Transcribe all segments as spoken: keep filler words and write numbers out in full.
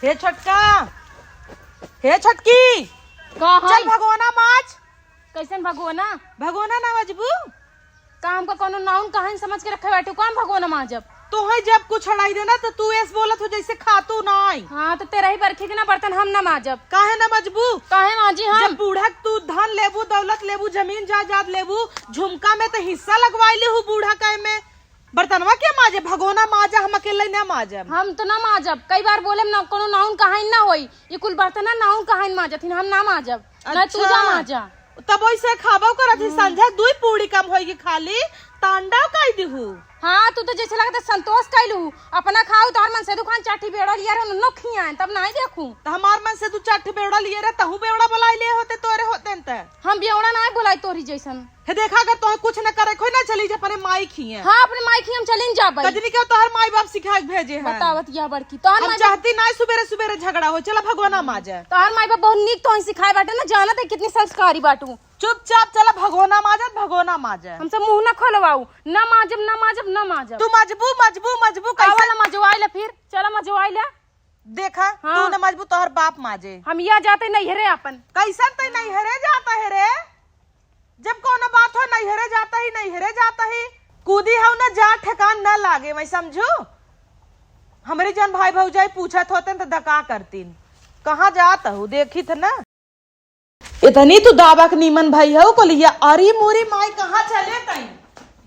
हे छोटका, हे छोटकी, का है? चल भगोना माज। कैसन भगोना? भगोना ना मजबू। का हमका कोनो नाउन कहाइन समझ के रखे बाटू? का हम भगोना माजब? तोहे जब कुछ अड़ाई देना तो तू ऐस बोलत हो जैसे खातू नाई। हाँ, तो तेरा ही बरखी के ना बर्तन हम ना माजब। काहे ना मजबू? काहे माजी हम? जब बूढ़ा तू धन लेबू, दौलत लेबू, जमीन जायदाद लेबू, झुमका में तो हिस्सा लगवाई ली हूँ बूढ़ा कहे में। बर्तनवा के माजे? भगोना माजा, हम अकेले ना माजब। हम तो ना माजब, कई बार बोले ना कोनो नाउन कहाइन ना होई, ये कुल बर्तन ना नाउन कहाइन माजत हिन, हम ना माजब। ना तू जा अच्छा। माजा। तब ओइसे खाबो करत ही, हम्म। संझा दुई पूड़ी कम होई खाली, तांडव कई दिहू। हाँ, तू तो जैसे लगता संतोष कैलू, अपना खाऊ, तोहर मन से दुकान चाठी बेड़ा लिया रहे, उन्नो खियाएं, तब नाई देखू। तो हमार मन से तू चाठी बेड़ा लिए रहे, तहू बेड़ा बुलाई लिए होते, तोरे होते न ते। हम बेवड़ा नाई बुलाई तोरी जैसन। हे देखा, अगर तोहे कुछ न करे, कोई ना चली जा अपने माई खिए। हाँ, अपने माई खिए हम चलिन जाबे। कजनी के तोहर माई बाप सिखाए के भेजे हैं। बतावत यह बड़की, तोहर हम माई बाप चाहती ना सुबेरे सुबेरे झगड़ा हो, चला भगवाना माजे। तोहर माई बाप बहुत नीक तोहे सिखाए बाटे ना, जानत है कितनी संस्कारी बाटू। चुपचाप चला भगोना माजत, भगोना माजत। हमसे मुंह ना खोलवाऊ, ना माजब, ना माजब, ना माजब। तू मजबू, मजबू, मजबू, कैसे? आवा ला मजवाई ले फिर, चला मजवाई ले। देखा, हाँ। तू ना मजबू, तोहर बाप माजे। हम या जाते नैहरे आपन। कैसन ते नैहरे जाता है रे? जब कोनो बात हो, नैहरे जाता ही, नैहरे जाता ही। कूदी हऊ ना जा, ठेकान ना लागे, मैं समझू। हमरे जन भाई भौजाई पूछत होते न तो दका करतीन, कहाँ जात हऊ, देखी थ ना। इतनी तू दाबक नीमन भई हऊ, कोलिया, अरे मोरी माई, कहाँ चले तई?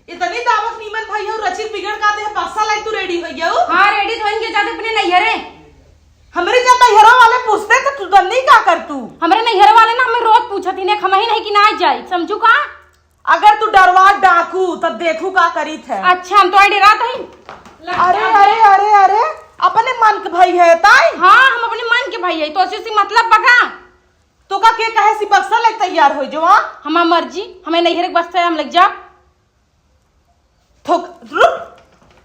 इतनी दाबक नीमन भई हऊ, रचित बिगड़ का देह बक्सा लाई तू रेडी हो गऊ? हाँ, रेडी तो इनके जाते अपने नैहरे। हमरे जब नैहरा वाले पूछते तो तू दन्नी का कर तू? हमरे नैहरा वाले ना हमें रोज पूछत ही, ने हम ही नहीं कि ना जाई, समझू का? अगर तू डरवा डाकू तो देखू का करी थे। अच्छा, हम तो आई डरात हई। अरे, अरे, अरे, अरे, अपने मन के भई है ताई? हाँ, हम अपने मन के भई है, तो ऐसे सी मतलब बका। तो का के कहे सी बक्सा ले तैयार हो जो, हाँ? हमार मर्जी, हमें नैहरे के बक्सा हम लग जा। थोक, रुक,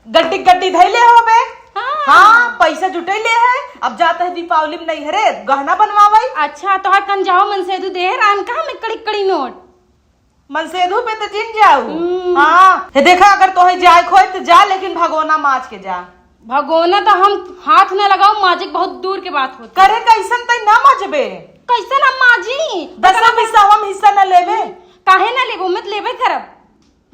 गड्डी गड्डी धैले हो बे। हाँ। हाँ, पैसा जुटैले है, अब जाता है दीपावली में नैहरे गहना बनवावे। अच्छा, तोहर कंजावा मन से दू दे रान का हमें कड़ी कड़ी नोट। मनसेधु पे तो जिन जाऊ। हम्म। हाँ, हे देखा, अगर तोहे जाए के होए तो जा, लेकिन भगोना माज के जा। भगोना तो हम हाथ न लगाऊ, माजिक बहुत दूर के बात होती। करे कैसन तै ना माजबे? कैसन हम माजी? दसवा हिस्सा हम हिस्सा न लेबे। काहे ना लेबो? मैं तो लेबे करब।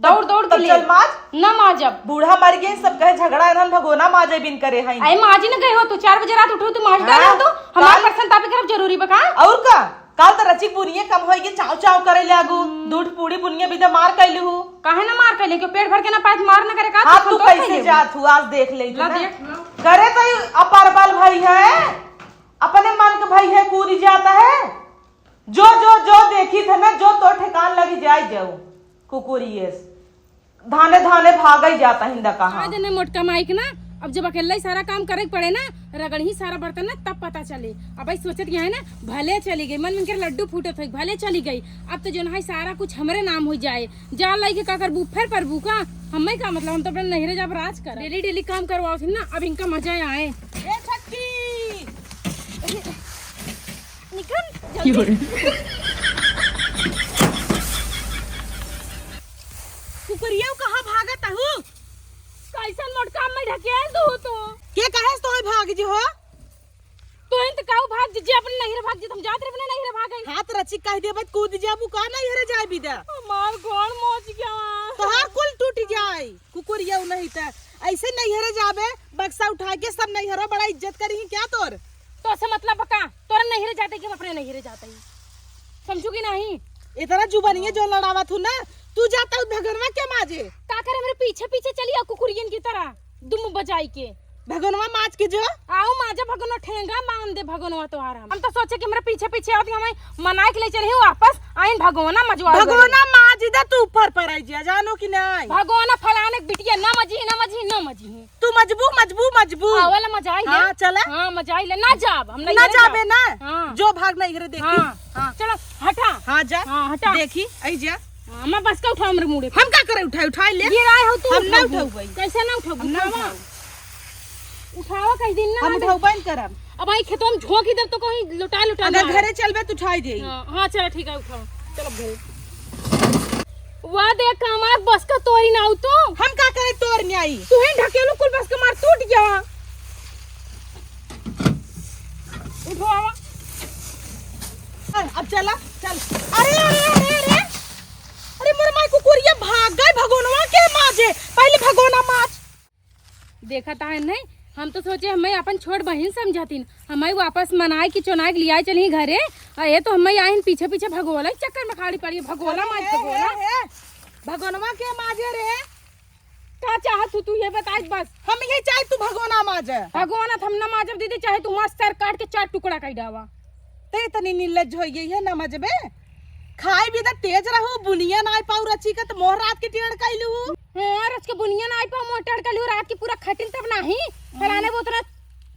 दौड़ दौड़ के तब ले। चल माज। ना माजब। बूढ़ा मर गए, सब कहे झगड़ा एनहन भगोना माजे बिन करे हैं। अरे माजी न गए हो तू, चार बजे रात उठो तू माज हाँ, डाले हो तू। हमार काल परसेंट तापे करब जरूरी बा का? और का? काल त रचिक बुनिये कम होई के चाव चाव करे लागू। हम्म। दूध पूड़ी बुनिये भी त मार कैली हूँ। काहे ना मार कैले? क्यों पेट भर के ना पाए त मार ना करे का? हाँ, तू संतोष कैसे कैले हूँ? जात हूँ? आज देख ले तू ला ना। देख। करे तो ही अपार बाल भाई है, अपने मन के भाई है, कूद जाता है। जो, जो, जो देखी थे ना, जो तो ठेकान लगी जाए जाऊ। कुकुरियस। धाने धाने भागई जाता हिंदा कहाँ। आज ने मोटका माइक ना, अब जब अकेला ही सारा काम करे के पड़े ना, रगड़ही सारा बर्तन ना, तब पता चले। अब भाई सोचत गया है ना, भले चली गई, मन में के लड्डू फूटत है, भले चली गई। अब तो जो ना है सारा कुछ हमरे नाम हो जाए। जा लाई के का करबू, फेर परबू का? हमें का मतलब, हम तो अपने नैहरे जाब राज कर। डेली डेली काम करवाओ थी ना, अब इनका मजा आए। ए छक्की! निकल, जल्दी। कुकुरिया कहाँ भागत हूँ? कैसन मोटका में ढकेल दू तू? के कहे से तोहे भाग जी हो? तोहे तो कहू भाग जी, जे अपने नैहरे भाग जी, हम जात रहे अपने नैहरे भाग गई। हाथ रची कह देबे, कूद जाबू का नैहरे जाए बिदा? हमार गोड़ मोच गया। तोहार कुल टूट जाए। कुकुरिया नहीं त ऐसे नैहरे जाबे, बक्सा उठा के सब नैहरो बड़ा इज्जत करी क्या तोर? तो से मतलब का? तोरा नैहरे जाते कि हम अपने नैहरे जाते ही? समझू कि नहीं? इतना जुबानिया जो लड़ावत हूँ ना, तू जाता हूँ भगनवा के माजे। का करे हमरे पीछे पीछे चली आ कुकुरियन की तरह दुम बजाई के? भगनवा माज के जो। आओ माजा भगनवा ठेंगा बांध दे भगनवा तोहार हम। हम तो सोचे कि हमरे पीछे पीछे आवत हमें मनाए के ले चली वापस आइन भगोना मजवा भगोना माज दे तू ऊपर पर आई जा, जानो कि नहीं? भगोना फलाने के बिटिया ना मजी, ना मजी, ना मजी। तू मजबू, मजबू, मजबू। हाँ, वाला मजा आई ले। हाँ, चला। हाँ, मजा आई ले। ना जाब, हम ना नैहरे जाबे जाब। ना। हाँ। जो भाग नैहरे देखी। हाँ। हाँ। चलो, हटा। हाँ, जा। हाँ, हटा। देखी, आई जा। हाँ, मैं बस का उठाओ हमरे मुड़े पे। हम का करे उठाई, उठाई ले। ये आए हो तू हम ना उठाऊ। उठाऊ भाई। कैसे ना उठाऊ? हम ना उठावा। उठाऊ। उठावा कहीं दिन ना हम हमें। उठाऊ बंद करब। अब आई खेतों में झोंक ही देब तो कहीं लुटा लुटा अगर मारा। घरे चलबे तो उठाई दे। हाँ, हाँ, चलो ठीक है, उठाओ। चलो घरे। वाह, देख हमार बस का तोरी ना हो तू। हम का करे तोर न्याई? तू ही ढकेलू कुल बस का मार टूट गया। देखत है नहीं, हम तो सोचे हमें अपन छोट बहिन समझतिन, हमें वापस मनाए के चुनाए के लियाए चली घरे। और ये तो हमें आइन पीछे पीछे भगोला के चक्कर में खाड़ी पड़ी है। भगोला माज, भगोला। हे, हे, भगोनवा के माजे रे? का चाहत हूँ तू, ये बताई बस। हम ये चाहे तू भगोना माजे। भगोना तो हम ना माजब दीदी, चाहे तू मार सर काट के चार टुकड़ा कर डावा। ते इतनी निर्लज्ज हो गई है ना मजबे। खाए भी तो तेज रहू, बुनिया नाई पाऊ रची का तो मोह रात के टेढ़ कैलू। हाँ, रच के बुनिया नाई पाऊ मोह टेढ़ कैलू, रात की पूरा खटिन तब नाही। फलाने वो उतना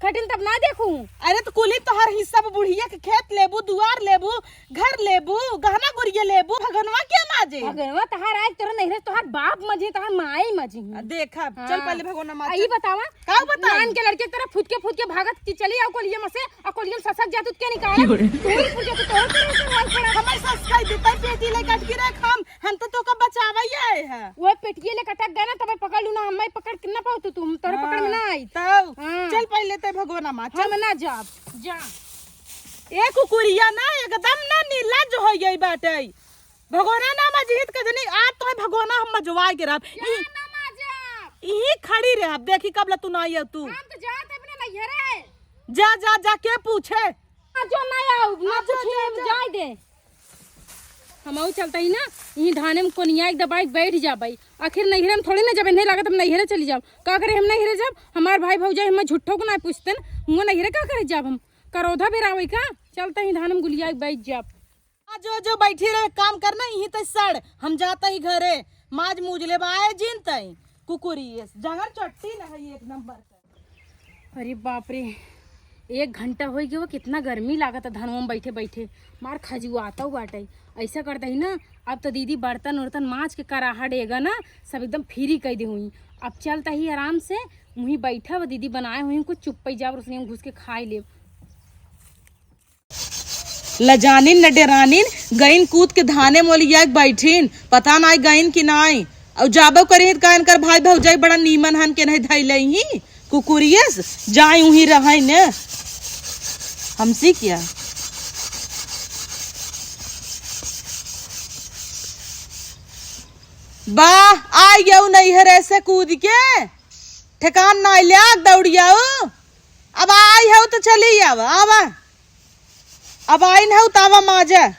खटिन तब ना देखू। अरे तो कुली तोहर हिस्सा में बुढ़िया के खेत लेबू, दुआर लेबू, घर लेबू, गहना गुरिया लेबू, भगनवा के माजे। भगनवा तहार आज तोरा नहीं रहे, तोहार बाप मजे, तोहार माई मजे। आ, देखा, चल हाँ। पहले भगोना माजे। आ, ई बतावा, का बताई? नान के लड़के तरह फुदके फुदके भागत की चली आओ कोलिया में से, आ कोलिया में ससक जातू तो क्या निकाल? की हो रे? तू ही पूछे तो तोहरे तरह से वाल पड़ा। हमारे ससकाई देता पेटी ले कट के रख हम, हम तो तोका बचावा ही आए हैं। वो पेटिये ले कटक गए ना, तब पकड़ लू ना, हमें पकड़ के ना पाओ तू, तुम तोहरे पकड़ में ना आई। तब हाँ। चल पहले ते भगोना माँ, चल। हम ना जाब, जा। ए कुकुरिया ना एकदम ना निर्लज्ज हो गई बाटे। भगोना ना मजहित कजनी, आज तो है भगोना हम मजवाए के रहब। जा ई ना माजा। इही खड़ी रहब, देखी कब ले तू ना आइयो तू। हम तो जात अपने नैहरे। जा, जा, जा, के पूछे? आ जो ना आऊ, ना आ जो, पूछी, जा, हम जा। जाए दे। हमहू चलता ही ना, इही धाने में कोनिया एक दबाई बैठ जाबई। आखिर नैहरे में थोड़ी ना जबे नहीं लागत, हम नैहरे चली जाब। का करे हम नैहरे जाब? हमार भाई भौजाई हमें झूठो को ना पूछते न, हुआ नैहरे का करे जाब हम? करौधा बेरावे का? चलता ही धाने में गुलिया बैठ जाब। आ जो, जो बैठी रहे, काम करना, यहीं ते सड़, हम जाता ही घरे, माज मूज लेबा आए जिन तई, कुकुरियस, जंगर चट्टी न है एक नंबर का। अरे बाप रे, एक घंटा होई गयो, कितना गर्मी लागत है धनवा में बैठे बैठे, मार खजुआता बाटे। ऐसा करता ही ना, अब तो दीदी बर्तन उर्तन माज के कराहा डेगा ना, सब एकदम फ्री कर दे हुई। अब चलता ही आराम से, वहीं बैठा वो दीदी बनाए हुई कुछ, चुप्पे जाब रसोई में घुस के खाए लेब। लजानिन न डेरानिन, गइन कूद के धाने मोलिया के बैठिन, पता नाई गइन कि नाई। अउ जाबो करिहित का इनकर भाई भौजाई बड़ा नीमन हन के नहीं धैले ही, कुकुरियस जाई उही रहै ने। हमसी क्या? वाह, आई गऊ नैहरे से कूद के, ठेकान नाई ल्याक दौड़ियाऊ। अब आई हऊ तो चली आवा, आवा। अब आइन हऊ तावा माजा।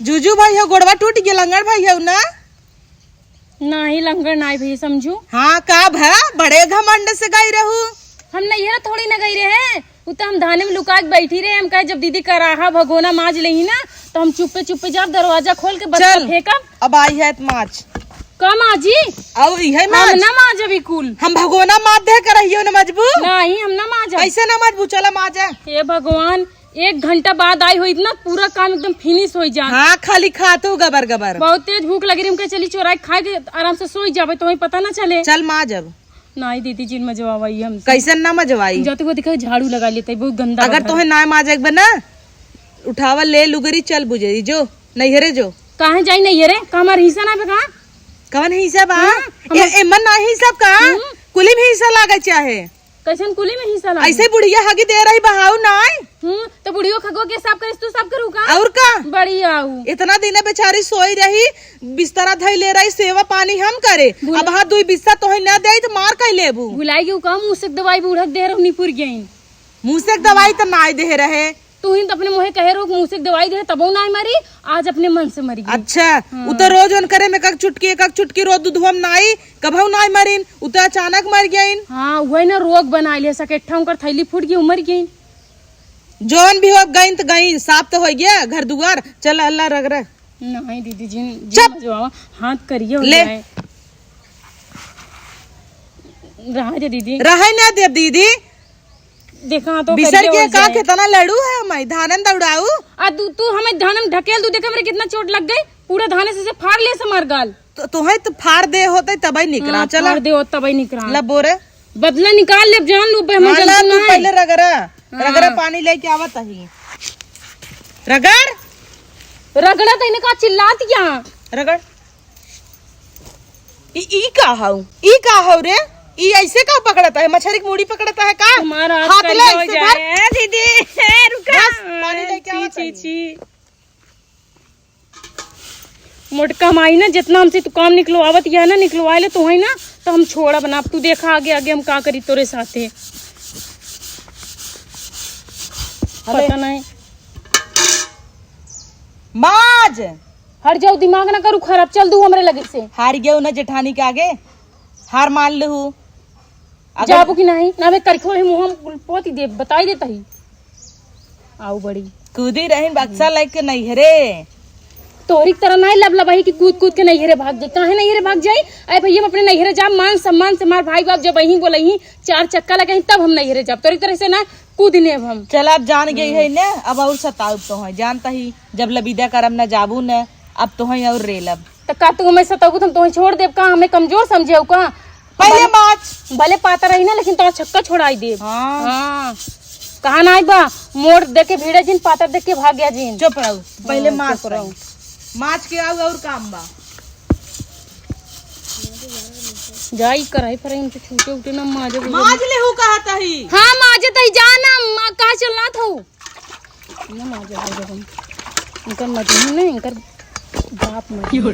जूजू भाई हऊ, गोड़वा टूट गया, लंगड़ भाई हऊ ना? नाही लंगड़ नाही भैया, समझू। हाँ, का भा? बड़े घमंड से गई रहू। हम नैहरा थोड़ी ना गई रहे, उ तो हम धाने में लुका के बैठी रहे। हम कहे जब दीदी कराहा भगोना माज लेही ना, तो हम चुप्पे चुप्पे जाब, दरवाजा खोल के बच्चा चल। फेंकब। अब आई है त माज। का माजी? अउ इहे हम माज? ना माजब ई कुल। हम भगोना माज दे करहियो न मजबू? नहीं, हम ना माजब। कैसे ना मजबू? चला माजा। हे भगवान, एक घंटा बाद आई हो, इतना पूरा काम एकदम फिनिश हो जा। हाँ, खाली खातू गबर गबर। बहुत तेज भूख लगी रही, हम कहे चली चोराई खाए के आराम से सोई जाबे, तो वहीं पता ना चले। चल माजब। नाई दीदी, जिन मजवावा ई हमसे। कैसन ना मजवाई? जाते वो देखा झाड़ू लगा लेते, बहुत गंदा अगर बा घर। तोहे ना माजे के बा ना, उठावा ले लुगरी, चल बुझे, जो नैहरे जो। काहे जाई नैहरे? का हमार हिस्सा ना बा का? कवन हिस्सा बा? हम्म, ए, हमर एमन ना हिस्सा का? हम्म। कुली में हिस्सा लागे चाहे। कैसन कुली में हिस्सा लागे? ऐसे बुढ़िया हगी दे रही बहाऊ नाई। हम्म, तो बुढ़ियो खगो के साफ करिस, तू साफ करू का? और का? बड़ी आऊ। इतना दिन बेचारी सोई रही, बिस्तरा धई ले रही, सेवा पानी हम करे। भुला- अब हाँ दुई बिस्सा तोहे न देई तो मार कह लेबू। भुलाई गई का मुँह से दवाई बूढ़क दे रहू निपुर गई। मुँह से दवाई तो नाई दे रहे। तू ही तो अपने मुँहे कहे रहो कि मुँह से दवाई दे तबो नाई मरी, आज अपने मन से मरी गई। अच्छा, हाँ। उ तो रोज उनकरे में एक एक चुटकी, एक एक चुटकी रोज दूधवा में नाई, कभऊ नाई मरिन, उ तो अचानक मर गइन। हाँ, वही ना रोग बना लिया सकेठा, उनकर थैली फूट गई, उ मर गई। जौन भी हो गइन त गइन, साफ तो हो गया घर दुआर। चल अल्लाह रगड़ा। नहीं दीदी, जिन, जिन चुप। जो आवा, हाथ करिए हो ले। जाए। रहा दे दीदी। रहे ना दे दीदी। देखा तो बिसर करिए के हो का जाए। कितना लड़ू है मैं, धानन दौड़ाऊ। आ तू, तू हमें धानन ढकेल दू, देखा मेरे कितना चोट लग गई, पूरा धाने से, से फाड़ ले से मार गाल। तो तोहे तो फाड़ दे होते तबे निकरा, हाँ, चला। फाड़ दे हो तबे निकरा। ला बोरे। बदला निकाल ले, जान लो, बे, हम हाँ, ला, जानते तू ना है। पहले रगड़ा, हाँ। रगड़ा पानी लेके आवत ही। रगड़। रगड़ा तो इन्हें का चिल्लात क्या? रगड़। ई, ई का हऊ? ई का हऊ रे? ई ऐसे का पकड़ता है? मछरी की मूड़ी पकड़ता है का? तुम्हारा हाथ हाथ ले, करियो ऐसे जाए। धर। ए, दीदी, ए, रुका। बस, पानी लेके छी, आवत छी, ही। छी। मोटका माई ना, जितना हमसे तू काम निकलवावत या ना, निकलवा ले तू है ना, तो हम छोड़ब ना। अब तू देखा आगे आगे हम का करी तोरे साथे। अरे। पता नहीं। माज। हट जाओ, दिमाग ना करू खराब, चल दू हमरे लगे से। हार गयो ना जेठानी के आगे, हार मान लेहू। अगर जाबू कि नहीं? ना बे, करके वही मुँह हम पोती दे, बताई देता ही। आऊ बड़ी। कूदी रहिन बक्सा लेके नैहरे। तोहरी के तरह नहीं लबलबाही कि कूद कूद के नैहरे भाग जाई। काहे नैहरे भाग जाई? अरे भैया, हम अपने नैहरे जाब, मान सम्मान से मार भाई बाप जब वहीं बोलही, चार चक्का लगही, तब हम नैहरे जाब। तोहरी तरह से ना कूद नेब हम। चल, अब जान गई है ने, अब और सताउब तोहई, जानता ही, जब लबीदा करब न जाबू न, अब तोहई और रेलब। त का तू हमें सताउबू, त हम तोहई छोड़ देब का? हमें कमजोर समझेउ का? पहले माच। भले पातर रही ना, लेकिन तोहर छक्का छोड़ाई देब। हाँ। हाँ। कहा ना आई बा, मोट देख के भिड़े जिन, पातर देख के भाग्या जिन। चुप रहो, पहले हाँ, माच चुप रहो। सही। माच के आऊ और काम बा। जाई कराई पर इनके छूटे उठे ना माजे। माज लेहू कहत ही। हाँ, माजे तही जा ना, मा-, कहाँ चलना था? ना माजे, माजे हम। इनकर मजनू ने, इनकर बाप मजनू।